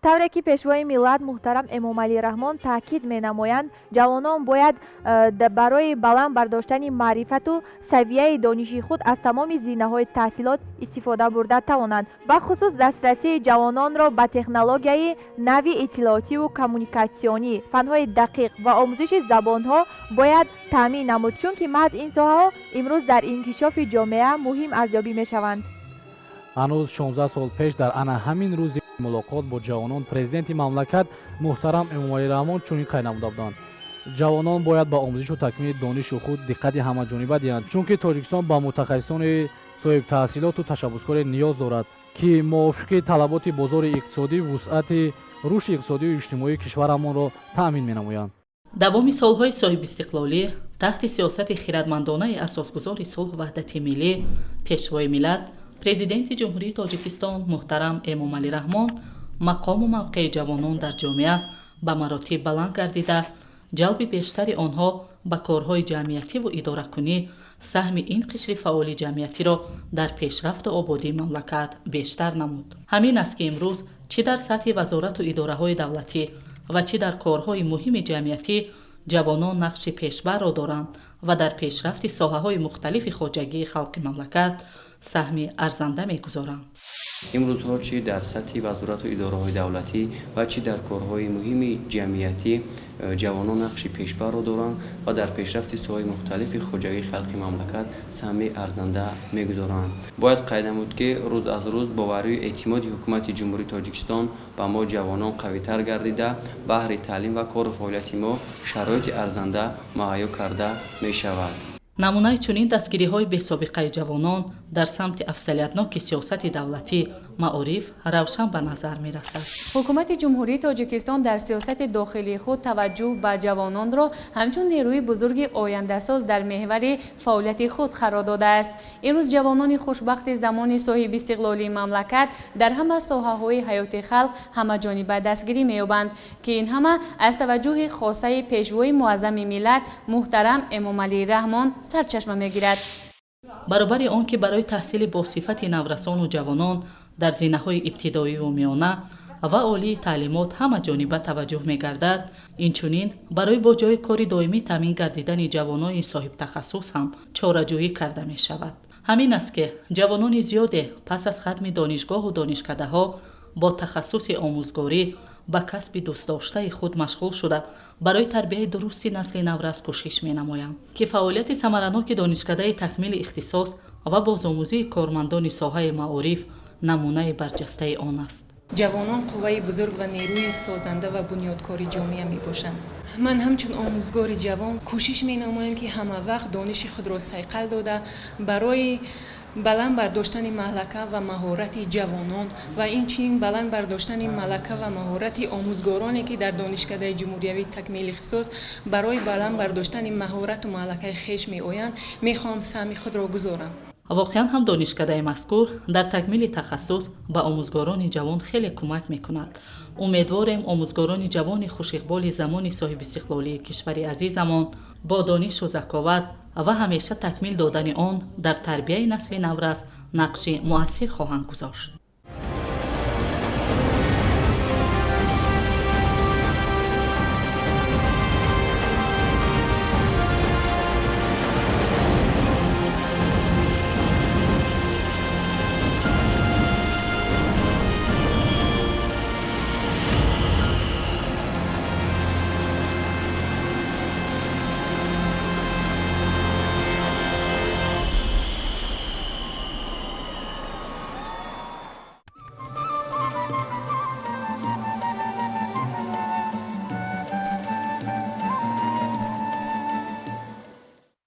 Тавре ки Пешвои миллат муҳтарам Эмомалӣ Раҳмон таъкид менамоянд, ҷавонон бояд барои баланд бардоштани маърифату савияи дониши худ аз тамоми зинаҳои таҳсилот истифода бурда тавонанд. Бахусус дастрасии ҷавононро ба технологияи нави иттилоотиву коммуникатсионӣ, фанҳои дақиқ ва омӯзиши забонҳо бояд таъмин намуд, чунки маҳз ин соҳаҳо имрӯз дар инкишофи ҷомеа муҳим арзёбӣ мешаванд. Ҳанӯз 16 сол пеш, дар ана ҳамин рӯзи мулоқот бо ҷавонон, Президенти мамлакат муҳтарам Эмомалӣ Раҳмон чунин қайд намуда буданд: ҷавонон бояд ба омӯзишу такмили донишу худ диққати ҳамаҷониба диҳанд, чунки Тоҷикистон ба мутахассисони соҳибтаҳсилоту ташаббускоре ниёз дорад, ки мувофиқи талаботи бозори иқтисодӣ вусъати рушди иқтисодию иҷтимоии кишварамонро таъмин менамоянд. Давоми солҳои соҳибистиқлолӣ, таҳти сиёсати хирадмандонаи Асосгузори сулҳу ваҳдати миллӣ, Пешвои миллат, Президенти Ҷумҳурии Тоҷикистон муҳтарам Эмомалӣ Раҳмон, мақому мавқеи ҷавонон дар ҷомеа ба маротиб баланд гардида, ҷалби бештари онҳо ба корҳои ҷамъиятиву идоракунӣ саҳми ин қишри фаъоли ҷамъиятиро дар пешрафту ободии мамлакат бештар намуд. Ҳамин аст, ки имрӯз чӣ дар сатҳи вазорату идораҳои давлатӣ ва чӣ дар корҳои муҳими ҷамъиятӣ ҷавонон нақши пешбарро доранд ва дар пешрафти соҳаҳои мухталифи хоҷагии халқи мамлакат саҳми арзанда мегузоранд. Имрӯзҳо чӣ дар сатҳи вазорату идораҳои давлатӣ ва чӣ дар корҳои муҳими ҷамъиятӣ ҷавонон нақши пешбарро доранд ва дар пешрафти соҳаҳои мухталифи хоҷагии халқи мамлакат саҳми арзанда мегузоранд. Бояд қайд намуд, ки рӯз аз рӯз боварию эътимоди Ҳукумати Ҷумҳурии Тоҷикистон ба мо ҷавонон қавитар гардида, баҳри таълим ва кору фаъолияти мо шароити арзанда муҳайё карда мешавад. Намунаи чунин дастгириҳои бесобиқаи ҷавонон дар самти афзалиятноки сиёсати давлатӣ, маориф, равшан ба назар мерасад. Ҳукумати Ҷумҳурии Тоҷикистон дар сиёсати дохилии худ таваҷҷӯҳ ба ҷавононро ҳамчун нерӯи бузурги ояндасоз дар меҳвари фаъолияти худ қарор додааст. Имрӯз ҷавонони хушбахти замони соҳибистиқлолии мамлакат дар ҳама соҳаҳои ҳаёти халқ ҳамаҷониба дастгирӣ меёбанд, ки ин ҳама аз таваҷҷӯҳи хосаи Пешвои муаззами миллат муҳтарам Эмомалӣ Раҳмон сарчашма мегирад. Баробари он ки барои таҳсили босифати наврасону ҷавонон дар зинаҳои ибтидоиву миёна ва олии таълимот ҳама ҷониба таваҷҷӯҳ мегардад, инчунин барои бо ҷойи кори доимӣ таъмин гардидани ҷавонони соҳибтахассус ҳам чораҷӯӣ карда мешавад. Ҳамин аст, ки ҷавонони зиёде пас аз хатми донишгоҳу донишкадаҳо бо тахассуси омӯзгорӣ ба касби дӯстдоштаи худ машғул шуда, барои тарбияи дурусти насли наврас кӯшиш менамоянд, ки фаъолияти самараноки донишкадаи такмили ихтисос ва бозомӯзии кормандони соҳаи маориф намунаи барҷастаи он аст. Ҷавонон қувваи бузург ва нерӯи созанда ва бунёдкори ҷомеа мебошанд. Ман ҳамчун омӯзгори ҷавон кӯшиш менамоям, ки ҳама вақт дониши худро сайқал дода, барои баланд бардоштани малака ва маҳорати ҷавонон ва инчунин баланд бардоштани малака ва маҳорати омӯзгороне, ки дар Донишкадаи ҷумҳуриявии такмили ихтисос барои баланд бардоштани маҳорату малакаи хеш меоянд, мехоҳам саҳми худро гузорам. Воқеан ҳам, донишкадаи мазкур дар такмили тахассус ба омӯзгорони ҷавон хеле кӯмак мекунад. Умедворем, омӯзгорони ҷавони хушиқболи замони соҳибистиқлолии кишвари азизамон бо донишу заковат ва ҳамеша такмил додани он дар тарбияи насли наврас нақши муассир хоҳанд гузошт.